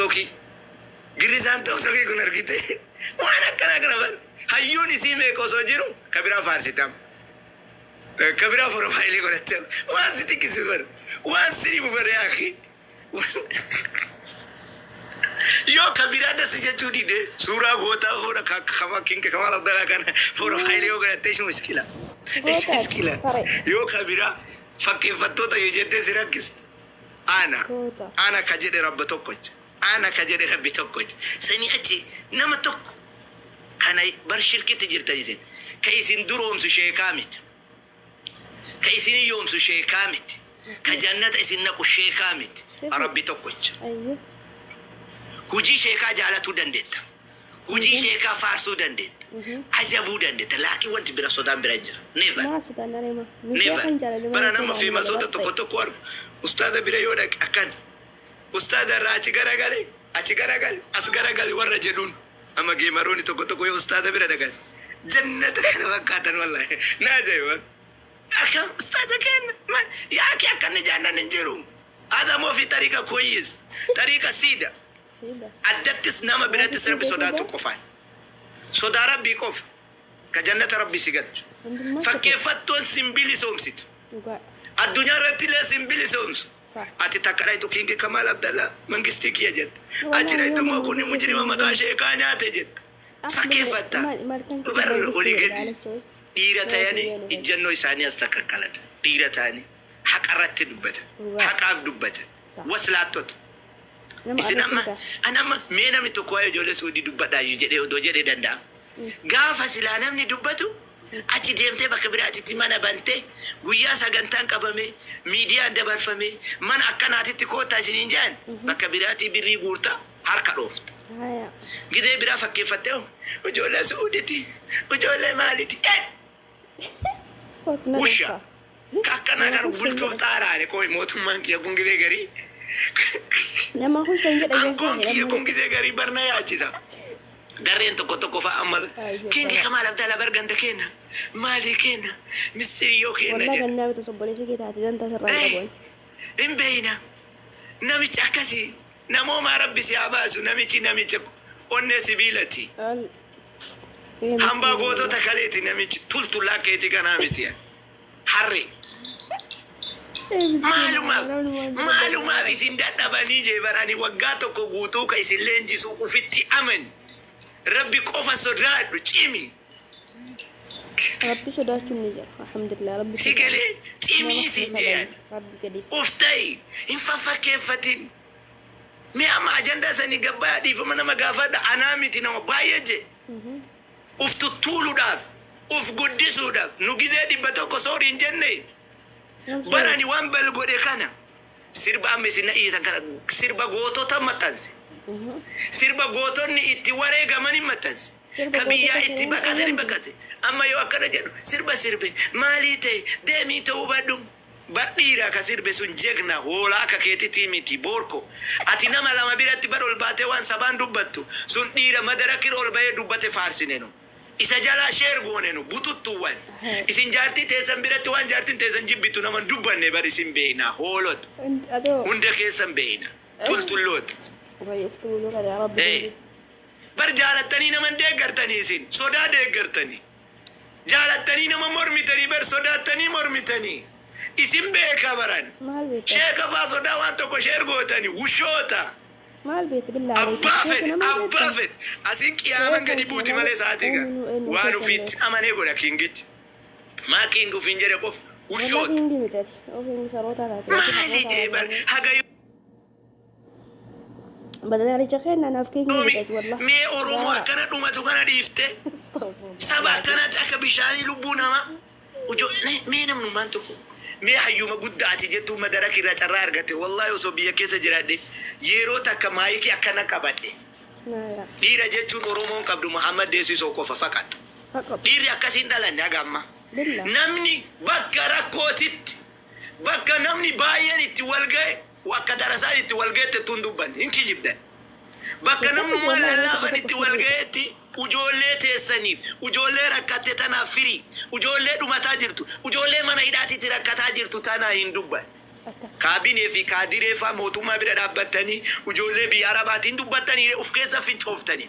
Tooktokii. Girrisaan tooktokii kun argite waan akkanaa kana bar hayyuun isii meeqa osoo jiru ka biraa faarsitama. Ka biraa porofaayilii godhatte waan si xiqqisisu bar waan si dhibu bar yaa akhi. Yoo ka biraa dasi jechuu dide suuraa gootaa fuudha ka kama kinka Kamaal Abdalaa kana porofaayilii yoo godhatte ishi mushkila. Ishi Goota ati mushkila. saree. Yoo ka biraa fakkeeffattoota yoo jettee si rakkiste. Ana Goota. ana ka jedhe Rabba tokkocha. Ana ka jedhe Rabbi tokkocha. Sanii achi nama tokko kana bar shirkitti jirtan isin. Ka isin duroomsu sheekaa miti. Ka isin hiyyoomsu sheekaa miti. Ka jannata isin naqu sheekaa miti. Sirri. Rabbi tokkocha. Ayyee. Hujii sheekaa jaalatuu dandeetta. Hujii sheekaa faarsuu dandeetta. Ajabuu dandeetta. Laakiin wanti bira sodaan bira hin jiru. Never. Maa sodaan areema. Nu Never. sheekan jaalale Bara malee nama sodaan malee feemasoota tokko baqqee. tokko argu. Ustaaza bira yoo dhaqe akkan. Ustaaza irraa achi garagale, achi garagale, as garagale warra jedhuun. Amma geemaroonni tokko tokko yoo ustaaza bira dhaqan jannata kana fakkaatan wallahi. Na ajaa'iba. Akkam ustaaza keenya yaa kee akka inni jaallan hin jiru. Hada moo fi tariqa koyyis tariqa siida. Siida. Addattis nama Maafi birattis siida Rabbi siida. sodaatu qofaan. Sodaa Rabbii qofa. Ka jannata Rabbii si galchu. Hundummaa tokko. Fakkeeffattoon sin bilisoomsitu. Dhugaa. Addunyaa irratti illee sin bilisoomsu. Sa. Ati takka dhaytu Kingi Kamaal Abdallaa mangistii kiyya jetta. Achi Wallahi dhaytu yoo immoo nama kuni mangistii mujrima keenya maqaa jiru. sheekaa nyaate jetta. Asli Fakkeeffatta. maal maal kan kee Bar olii mangistii gadi ilaalacha wayi. dhiira Nama tayanii siyyee nu fedhe. ijjannoo isaanii as takakkalatan. Dhiira ta'anii haqa irratti dubbatan. Dhugaa. Haqaaf dubbatan. Sa. Waslaattota. Nama Isin amma arrabsiita. an amma mee namni tokko waa'ee ijoollee Suudii dubbadhaayyuu jedhee odoo jedhee danda'a. Gaafa silaa namni dubbatu achi deemtee bakka biraatitti mana bantee guyyaa sagantaan qabame miidiyaan dabarfame mana akkanaatitti koottaa isiniin jedhan bakka biraatii birrii guurtaa harka dhoofta. Haya. Gizee biraa fakkeeffattee hoo ijoollee Suudiiti ijoollee maaliiti Kootu na Usha dhufta. ka akkanaa Nama kana hushan bulchuuf jedha. xaaraane kooyi mootummaan kiyya kun gizee garii Nama hushan jedha ijoollee Aangoon kiyya jedhamu. kun gizee garii barna yaachisa. Gareen tokko tokko fa'a amma Baay'ee Kingi bara. Kamaal Abdalaa bar ganda kenna maalii kenna mistiriyyoo kenna Wallaa jedha. gannaa bitu obboleessi kee taate dantaa sirraa hin qabu. Hin beeyna namichi akkasii namoomaa Rabbi si haa baasu namichi namicha onnee sibiilati. Al. Hambaa gootota kaleeti namichi tultullaa keetii kanaa miti. Harree. Maalumaaf maalumaaf isin dadhabanii jee barani waggaa tokko guutuu ka isin leenjisu ufitti amani. Rabbi qofa sodaadhu cimi. Rabbi sodaachuun ni jira. Alhamdulillah Rabbi Si sodaadhu. galee Nama cimii siin kafalan jean. Rabbi gaditti. Uf ta'i hin faffakkeeffatin. Mee amma ajandaa sanii gabbayaa dhiifama nama gaafadha anaa miti nama baay'ee jee. Uf tuttuuluudhaaf uf guddisuudhaaf nu gizee 100 sorry hin jenne. Nam Bara sorry. ani waan bal godhe kana sirba amma isin na iyyitan kana sirba gootota maxxanse. Sirba gootonni itti wareegaman maxxanse. Sirba Ka biyyaa gootota itti seenaa baqatani eeyyamtu. baqate. Amma yoo akkana jedhu sirba sirbe maalii ta'e deemii ta'uu badhu. Bar dhiira ka sirbe sun jegna hoolaa akka keetitii miti boorko. Ati nama lama biratti bar ol baatee waan sabaan dubbattu sun dhiira madarakir ol bahee dubbate faarsine nu. Isa jalaa share goone nu bututtuuwwan. Isin jaartii teessan biratti waan jaartiin teessan jibbitu nama hin dubbanne bar isin beeyna hoolota. Atoo. Hunda keessan beeyna tultulloota. Wayi of tuuluu kana Rabbi Eh. Bar jaalattanii nama hin deeggartanii isin sodaa deeggartanii. Jaalattanii nama mormitanii bar sodaattanii mormitanii. Isin beeka baran. Maal beekta? Sheeka faa sodaa waan tokko share gootanii wushoota. Maal beekta billaa alayka? Abbaa Sheeka fedhe nama abbaa beekta? fedhe asin qiyaaman Sheeka gadi buuti nama malee sa'aatii kana eenyu eenyu waan keessan ofiitti beekta? amanee godha kingichi. Maa king ofiin jedhe qofa Wallah wushoota. kingi miti ati. Ofiin saroota taate. Ati Maali saroota jee bar taate. haga Badalaalicha keenya naaf kingi yoomi miti ati wallah. mee Oromoo Gaara. akkana dhumatu kana dhiifte Astaghfirullah. saba akkanatti akka bishaanii lubbuu namaa ijoollee mee namnummaan tokko mee hayyuma guddaa ati jettuu madaraka irraa carraa argatte wallahi osoo biyya keessa jiraadhe yeroo takka maayikii akkana qabadhe Naaya. dhiira jechuun Oromoon qabdu Muhammad Deessisoo qofa faqat Faqat. dhiirri akkasiin dhalanne haga ammaa Billa. namni bakka rakkootitti bakka namni baay'een itti wal ga'e akka darasaan itti wal ga'etti tun dubbanne hin kijibdan bakka Keessatti namnummaan wallahi waan tokko lallaafan tokko itti wal sirriidha. ga'etti ujoollee teessaniif ujoollee rakkatte tanaaf firii ujoollee dhumataa jirtu ujoollee mana hidhaatitti rakkataa jirtu tanaa hin dubbanne. Akkas. Kaabinee fi kaadiree faa mootummaa bira dhaabbattanii ijoollee biyya arabaatiin dubbattanii uf keessa fincooftanii.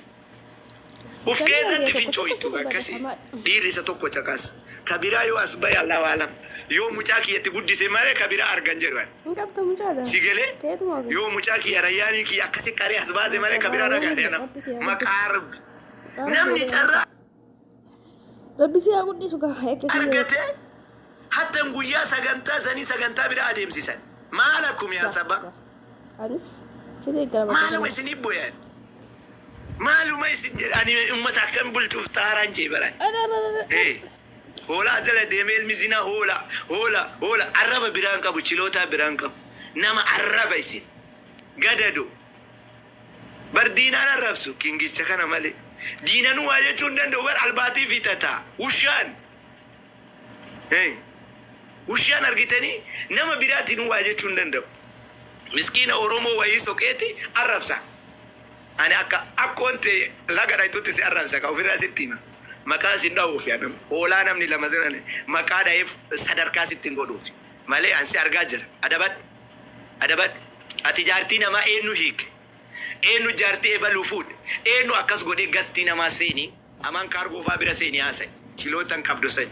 Uf Galii keessatti tokko fincooytu tokko akkasii. barreeffama. Dhiirri isa tokko caqas. Kabiraa yoo as bahe, Allahu alam. Yoo mucaa kiyyatti guddise malee kabiraa argan jedhan. Hin qabdu mucaadha. Si galee Teetuma ofi. yoo mucaa kiyya rayyaanii kiyya akkasi qaree as baase malee kabiraa dhagaadhe nama. Maqaa Rabbi. Namni carraa Rabbi si haa guddisu gaa akka kiyya. argate hattan guyyaa sagantaa sanii sagantaa bira adeemsisan. Maal akkum yaa saba? Anis si deeggara bakka Maaluma kana. isinii boyan? Maaluma isin jedha? Ani uummata akkam bulchuuf xaaraan jee baran. Ee, hoolaa jala deemee ilmi zinaa hoola hoola hoola arraba biraan qabu, chilootaa biraan qabu. Nama arraba isin gadado. Bar diinaan arrabsu kingicha kana malee. Diinanuu waa jechuu hin danda'u, bar albaatii fixataa. Ushaan. Ee, ushaan argitanii nama biraatiin waa jechuu hin danda'u. Miskiina Oromoo wayii soqeeti arrabsa. Ani akka akkoon ta'e laga dhaytutti si arrabsa ka ofirraa sitti hima. Maqaa sin dha'uuf yaa hoolaa namni lama jiran maqaa dha'eef sadarkaa sitti hin godhuuf. Malee an si argaa jira. Adabadhu. Adabadhu. Ati jaartii namaa eenyu hiike? Eenyu jaartii ebaluu fuudhe? Eenyu akkas godhee gastii namaa seenii? Amaan kaargoo fa'aa bira seenii haasa'e. Chilootan qabdu sani.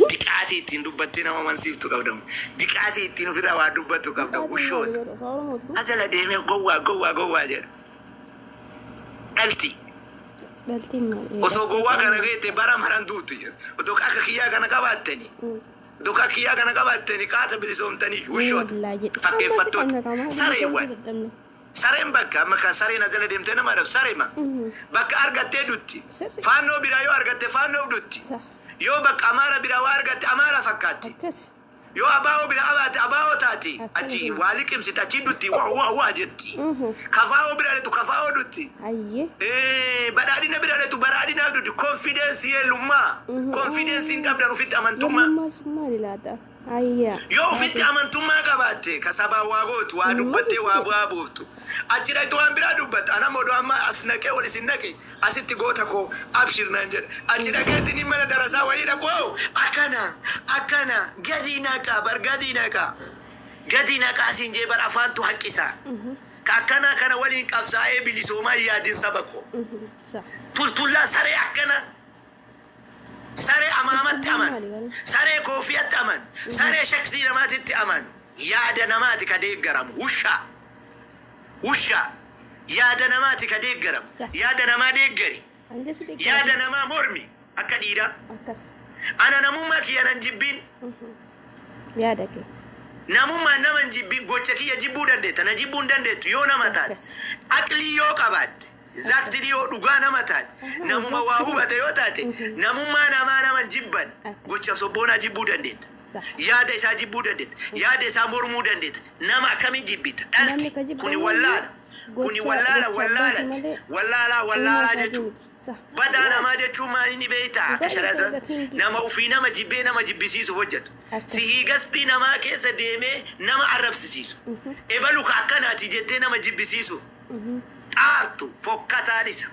Diqaatii ittiin dubbattee nama amansiiftu qabdamu. Diqaatii ittiin ofirraa waa dubbattu qabdamu. Ushoota. Ajala deemee gowwaa gowwaa gowwaa jedha. Dhalti. Dhaltiin maal? Osoo gowwaa kana geette bara maran duutu jedha. Otoo akka kiyyaa kana qabaattanii. Otoo akka kiyyaa kana qabaattanii qaata bilisoomtanii, ushoota. Fakkeeffattoota. Sareewwan. Sareen bakka amma kan sareen ajala deemtee nama adabsu sareema. Bakka argattee dutti. Faannoo biraa yoo argatte faannoof dutti. Yoo bakka Amaara biraa waa argatte Amaara fakkaatti. Akkas. Yoo abaa'oo bira abaate abaa'oo taati. Achi waa liqimsite achi dutti, waa waa waa jetti. Kafaa'oo bira dhetu kafaa'oo dutti. Ayyee. Badhaadhina bira dhetu badhaadhinaaf dutti. Confidence yeellummaa. Confidence hin qabdan, ofitti amantummaa. Lammummaas maali laata? Ayyaa. Yoo ofitti amantummaa qabaatte ka sabaa waa gootu, waa dubbattee waa bu'aa buuftu. Achi dhaqxu waan biraa dubbatta. Anam odoo amma as naqee ol isin naqe asitti goota koo abshir naan jedha. Achi dhaqeetti ni mana darasaa wayii dhaqu, "Oo, akkana akkana gadi naqaa bar, gadi naqaa. Gadi naqaa siin jee bar, afaantu haqqisa." Ka akkanaa kana waliin qabsaa'ee bilisoomaa hin yaadin, saba koo. Sa. Tultullaa saree akkana, saree amaamatti aman, saree koofiyatti aman, saree shaksii namaatitti aman, yaada namaati ka deeggaramu. Wushaa wushaa, yaada namaati ka deeggaramu. Yaada namaa deeggari, Hanga si deeggara. yaada namaa mormi akka dhiiraa. Akkas. Ana namummaa kiyya nan jibbiin. Yaada kee. Namummaa nama hin jibbiin. Gocha kiyya jibbuu dandeetta, na jibbuu hin dandeettu yoo nama taate. Akkas. Aqlii yoo qabaatte, zaaktirii yoo dhugaa nama taate, namuma waa hubate yoo taate, namummaa namaa nama hin jibban. Akkas. Gocha sobboonaa jibbuu dandeetta. Sa. Yaada isaa jibbuu dandeetta. Yaada isaa mormuu dandeetta. Nama akkamiin jibbita? Namni Dhalti ka jibban kuni wallaala. Kuni gocha wallaala gocha abbaati wallaalati. malee Wallaalaa uumaa wallaalaa isaatii jechuudha. miti. Sa. Badaa namaa jechuun maali ni beektaa? Akka Dhugaa shari'aa kingi. nama ofii nama jibbee nama jibbisiisuuf hojjetu. Akkas. Sihii gastii namaa keessa deemee nama arrabsisiisu. Ebalu ka akkanaati jettee nama jibbisiisuuf. Xaartu fokkataan isa.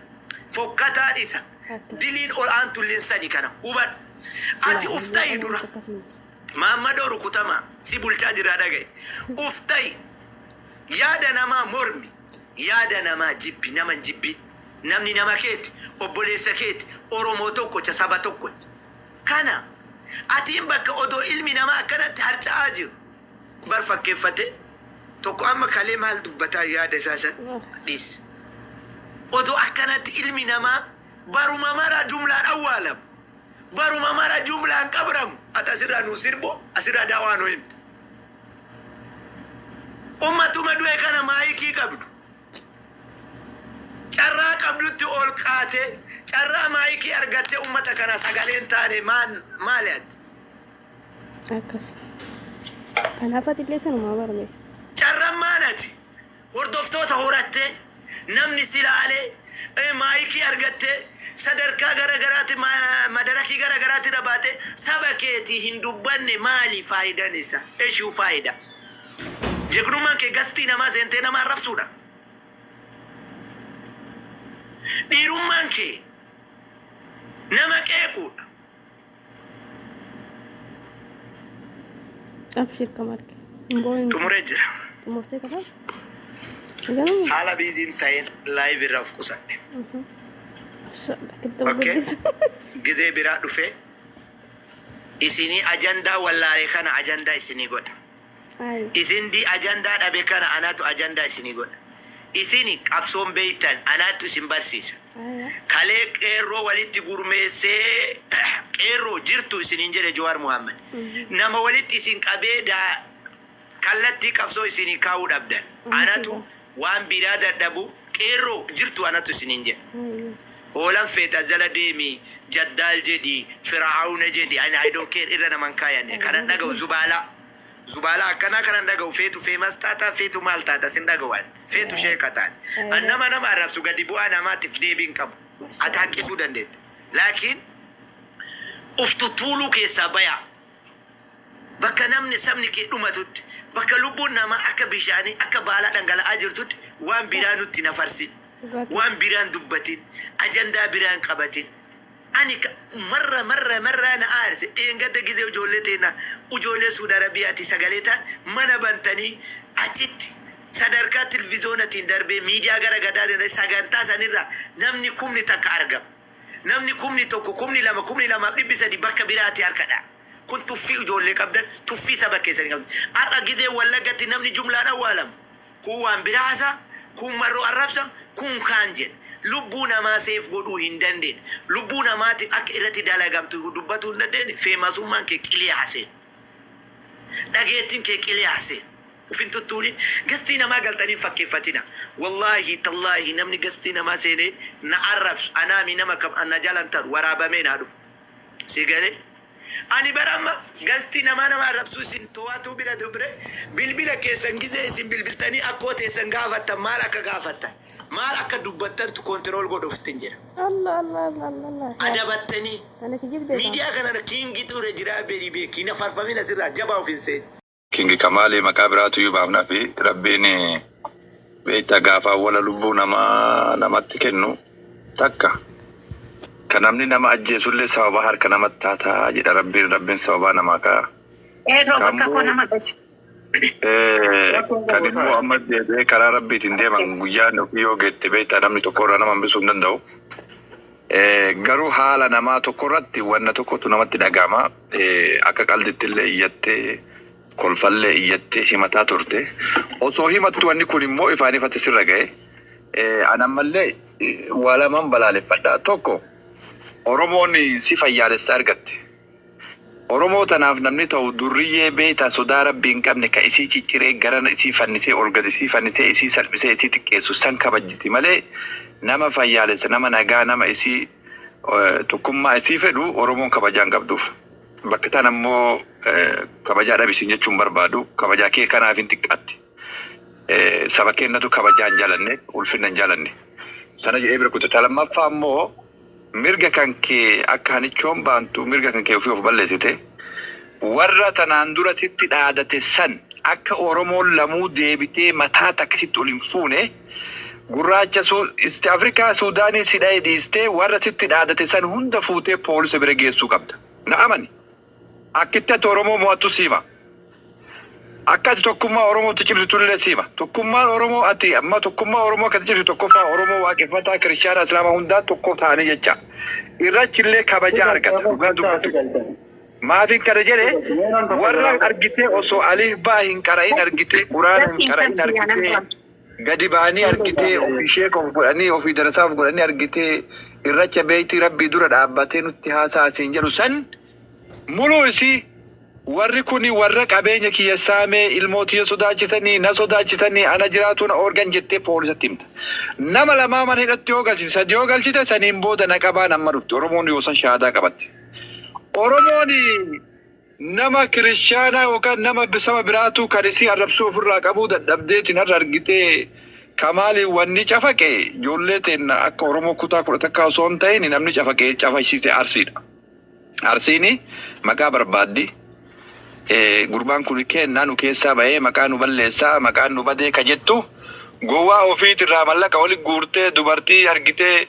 Fokkataan isa. Akkas. Diliin ol aantulleen sani kana hubadhu. Ati uf ta'i dura. Akkas miti. Maammadoo rukutamaa si bulchaa jiraa dhagaye. Uf ta'i. Yaada namaa mormi. Yaada namaa jibbi, nama hin jibbi. Namni nama keeti, obboleessa keeti, Oromoo tokkocha, saba tokko. Kana atiin bakka odoo ilmi namaa akkanatti harca'aa jiru. Bar fakkeeffate tokko amma kalee maal dubbataa yaada isaa san dhiis. Odoo akkanatti ilmi namaa baruma mara jumlaan awwaalamu. Baruma mara jumlaan qabramu. Ati asirraa nuu sirbo, asirraa daawaa nuu himta. Ummatuma du'e kana maayikii qabdu. Carraa qabdutti ol kaatee carraa maayikii argattee ummata kana sagaleen taane maan maali ati? Akkas. Kanaaf ati illee sanumaa barme. Carraan maan ati? Hordoftoota horattee namni si laalee maayikii argattee sadarkaa gara garaatti madarakii gara garaatti irra baatee saba keetii hin dubbanne, maali faayidaan isaa? Eshuu faayidaa? Jegnummaan kee gastii namaa seentee nama arrabsuudha. Dhiirummaan kee nama qeequudha. Abshir kamarke. Hin boo'in. Xumuree jira. Xumurtee kalaas. Ganama. Haala biiziin ta'een live irraa of qusadhe. Akkatti Okay. guddisu. Gizee biraa dhufee isinii ajandaa wallaalee kana ajandaa isinii godha. Ayi. Isin di ajandaa dhabe kana anatu ajandaa isinii godha. Isini qabsoon beeytan anaatu isin barsiisa. Ayi. Kalee qeerroo walitti gurmeessee qeerroo jirtu isiniin jedhe Jawaar Muhammad. Nama walitti isin qabee daa kallattii qabsoo isinii kaa'uu dhabdan. Anatu waan biraa dadhabu qeerroo jirtu anatu isiniin jedhe. Ayi. Hoolan feeta jala deemi, Jaddaal jedhi, Fir'aawna jedhi, ani I don't care, irra naman kaayanne. Kanan dhaga'u zubaalaa. Zubaalaa akkanaa kanan dhaga'u. Feetu famous taata, feetu maal taata, sin dhaga'u ani. Feetu sheeka taate. An nama nama arrabsu gadi bu'aa namaatiif deebiin qabu. Ati haqqisuu dandeetta. Laakiin uf tuttuuluu keessaa bayaa. Bakka namni sabni kee dhumatutti, bakka lubbuun namaa akka bishaanii akka baalaa dhangala'aa jirtutti waan biraa nutti nafarsin. Dhugaatii. Waan biraan dubbatin. Ajandaa biraan qabatin. Ani marra marra marraa na aarse. Dheengadda gizee ijoollee teennaa, ijoollee Suudi Arabiyaati sagalee ta'an mana bantanii achitti sadarkaa televizoonatiin darbee miidiyaa gara gadaa sagantaa sanirraa namni 1,000 argama. Namni 1,000, 2,000, 2,300 bakka biraatti harkadha. Kun tuffii ijoollee qabdan, tuffii saba keessanii qabdan. Har'a gizee Wallaggatti namni jumlaan awwaalamu. Kun waan biraa haasaa, kun marroo arrabsa, kun kaan jedha. Lubbuu namaa seef godhuu hin dandeenye. Lubbuu namaatiif akka irratti dalagamtu dubbatuu hin dandeenye. Famousummaan kee qilee haseen. Dhageettiin kee qilee haseen. Ufin tuttuuni guestii namaa galtanii fakkeeffatina. Wallaahi tallaahi, namni guestii namaa seenee na arrabsu anaami nama kam na jalan taru waraabamee naa dhufu. Si galee? Ani bara amma guestii namaa nama arrabsuu isin to'atuu bira dubre, bilbila keessan gizee isin bilbiltanii akkoo teessan gaafattan, maal akka gaafattan, maal akka dubbattantu control godhuuftin jira. Allah Allah Allah Allah Allah. Adabattanii Ana kijibdee. Miidiyaa kana kingitu irra jira beeli beeki na farfamina sirraa jabaa of hin seeni. Kingi Kamaalii maqaa biraatu iyyuu baafnaa fi rabbiin beektaa gaafa awwala lubbuu namaa namatti kennu takka. Kan namni nama ajjeesullee sababa harka namatti taataa jedha rabbiin, rabbiin sababaa namaa ka'a. Eeroo bakka koo Kammoo nama galchi. Kan immoo amma deebi'ee karaa rabbiitiin deeman guyyaan ofii yoo geette beektaa namni tokko irraa nama hambisuu hin danda'u. Garuu haala namaa tokko irratti wanna tokkotu namatti dhaga'ama. Akka qalditti illee iyyattee, kolfallee iyyattee himataa turte. Osoo himattu wanni kun immoo ifaan ifatti sirra ga'e. An ammallee waa lamaan balaaleffadha. Tokko, Oromoon si fayyaalessa argatte. Oromoo tanaaf namni ta'u durriyyee beektaa sodaa rabbii hin qabne ka isii cicciree gara isii fannisee ol gad isii fannisee isii salphisee isii xiqqeessu san kabajjiti malee nama fayyaalessa, nama nagaa, nama isii tokkummaa isii fedhu Oromoon kabajaa hin qabduuf. Bakka tana immoo kabajaa dhabisiin jechuun barbaadu, kabajaa kee kanaaf hin xiqqaatti. Saba keenyatu kabajaa hin jaalanne, ulfina hin jaalanne. Sana jedhee bira kutte. Lammaffaa immoo mirga kan kee akka hanichoon baantu mirga kan kee ofii of balleessite, warra tanaan dura sitti dhaadate san akka Oromoon lamuu deebitee mataa takkasitti ol hin fuune gurraacha East Afrikaa Suudaanii si dha'e dhiistee warra sitti dhaadate san hunda fuutee poolisa bira geessuu qabda. Na amani. Akkitti ati Oromoo mo'attu siima. Akka ati tokkummaa Oromootti cimsitullee siima. Tokkummaan Oromoo ati amma tokkummaa Oromoo akka cimsitu, tokkoffaa Oromoo waaqeffataa, kiristaanaa, Islaamaa hundaa tokko ta'anii jecha. Irrachillee kabajaa argata. Dhugaa dubbachuu. Maafiin kana jedhe, warra argitee osoo alif baa hin qara'in argitee, quraana hin qara'in argitee, gadi ba'anii argitee ofii sheeka of godhanii ofii darasaa of godhanii argitee irracha beektii rabbii dura dhaabbatee nutti haasaa siin jedhu san muluu isii warri kuni warra qabeenya kiyya saamee ilmoo tiyya sodaachisanii na sodaachisanii ana jiraatu na organ jettee poolisatti himta. Nama lamaa mana hidhatti yoo galchite, sadi yoo galchite, saniin booda na qabaan amma dhufti. Oromoon yoo san shahaadaa qabatti. Oromoon nama kiristaanaa yookaan nama saba biraatu kan isii arrabsuu ofirraa qabuu dadhabdeetiin har'a argitee Kamaali wanni cafaqe ijoollee teenna akka Oromoo kutaa 11 osoo hin ta'in namni cafaqee cafaqsiise Arsiidha. Arsiini maqaa barbaaddi. Gurbaan kun kennaa nu keessaa bahee maqaa nu balleessaa, maqaan nu badee ka jettu gowwaa ofiitirraa mallaqa walitti guurtee dubartii argitee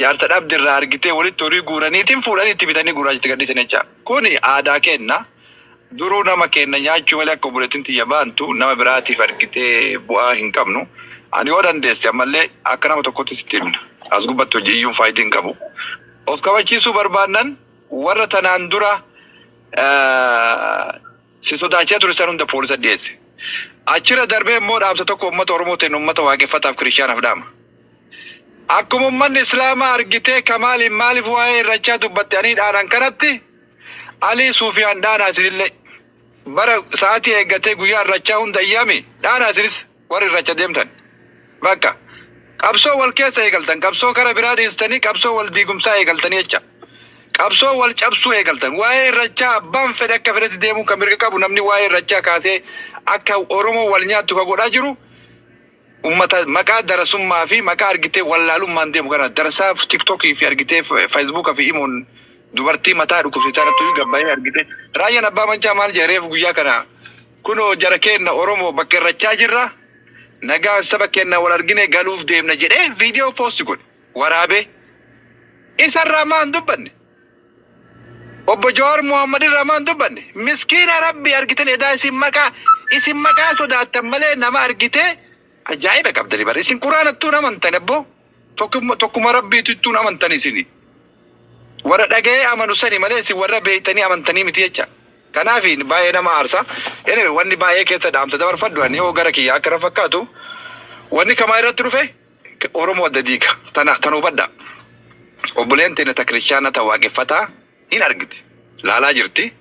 jaarsa dhabdi irraa argitee walitti horii guuraniitiin fuudhanii itti bitanii gurraachitti gadhiisan jecha. Kuni aadaa kenna. Duruu nama keenya nyaachuu malee akka obboleettiin tiyya baantu nama biraatiif argitee bu'aa hin qabnu. Ani yoo dandeesse ammallee akka nama tokkotti sitti himna. As gubbatti hojii iyyuun faayidaa hin qabu. Of kabachiisuu barbaannan warra tanaan dura si sodaachaa ture san hunda poolisa dhiyeesse. Achirra darbee immoo dhaamsa tokko uummata Oromoo ta'in uummata waaqeffataaf kiristaanaaf dhaama. Akkuma uummanni Islaamaa argitee Kamaaliin maaliif waa'ee irrachaa dubbatte ani dhaanan kanatti Alii Suufiyaan dhaanaa isinillee bara sa'aatii eeggatee guyyaa irrachaa hunda iyyaami dhaanaa isinis warri irracha deemtan. Bakka qabsoo wal keessa eegaltan, qabsoo kara biraa dhiistanii qabsoo wal diigumsaa eegaltanii jecha. Qabsoo wal cabsuu eegaltan. Waa'ee irrachaa abbaan fedhe akka fedhetti deemuu kan mirga qabu, namni waa'ee irrachaa kaasee akka Oromoo wal nyaattu ka godhaa jiru ummata maqaa darasummaa fi maqaa argitee wallaalummaan deemu kana darasaa TikTokii fi argitee Facebooka fi imoon dubartii mataa dhukkubsiisaa irratti gabbaa'ee argitee. Raayyaan Abbaa Mancaa maal jedhe reefu guyyaa kana? Kunoo jara keenna Oromoo bakka irrachaa jirra, nagaan saba keenna wal argine galuuf deemna jedhee viidiyoo post godhe waraabee. Isarraa maan dubbanne? Obbo Jawaar Muhammad irraa maan dubbanne? Miskiina Rabbi argitan edaa isin maqaa sodaattan malee nama argitee ajaa'iba qabdanii bara. Isin quraanattuun amantan abboo, tokkuma Rabbiituttuun amantan. Isini warra dhaga'ee amanu sani malee isin warra beeytanii amantanii miti jecha. Kanaaf baay'ee nama aarsa. Anyway, wanni baay'ee keessa dhaamsa dabarfadhu ani yoo gara kiyya akkana fakkaatu, wanni kamaa irratti dhufe Oromoo adda diiga. Tana hubadhaa. Obboleen teenya ta kiristaanaa ta waaqeffataa hin argite. Laalaa jirti.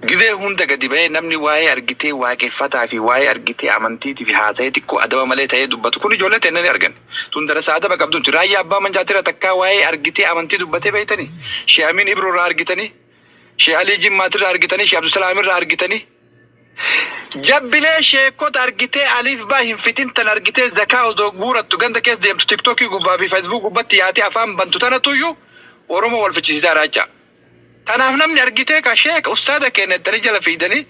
Gizee hunda gadi ba'ee namni waa'ee argitee waaqeffataa fi waa'ee argitee amantiitii fi haasa'ee xiqqoo adaba malee ta'ee dubbatu kun ijoollee teenya ni argan. Tun darasaa adaba qabduuti. Raayyaa Abbaa Mancaatira takkaa waa'ee argitee amantii dubbatee beektanii? Shee Amiin Ibroo irraa argitanii? Shee Alii Jimmaatirraa argitanii? Shee Abdusalaam irraa argitanii? Jabbilee sheekota argitee aliif baa hin fixin tan argitee zakaa odoo guurattu ganda keessa deemtu TikTokii gubbaa fi Facebook gubbatti yaatee afaan bantu tanatuyyuu Oromoo wal fichisiisaa raachaa. Kanaaf namni argitee ka sheeka ustaada keenya jettanii jala fiidanii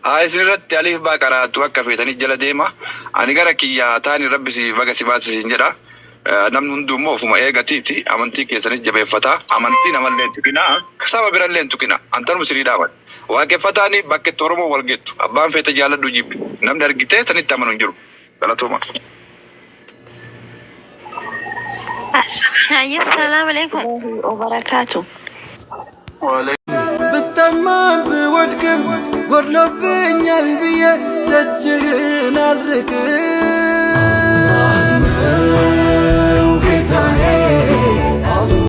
haa isin irratti aliif baa qaraatu akka feetanii jala deema. Ani gara kiyyaa taani Rabbi si baga si baasisiin jedha. Namni hunduu immoo ofuma eegatiiti amantii keessanis jabeeffataa, amantii namallee hin tuqinaa, saba birallee hin tuqinaa, antanuma sirii dhaaban. Waaqeffataani bakka itti Oromoo wal gettu, abbaan feete jaaladhu jibbi, namni argitee sanitti amanu hin jiru. Galatooma. Hayya, assalamu alaikum. ወበረካቱ። ብጠማም ብወድቅም ጎድሎብኛል ብዬ ደጅህን አልርቅም።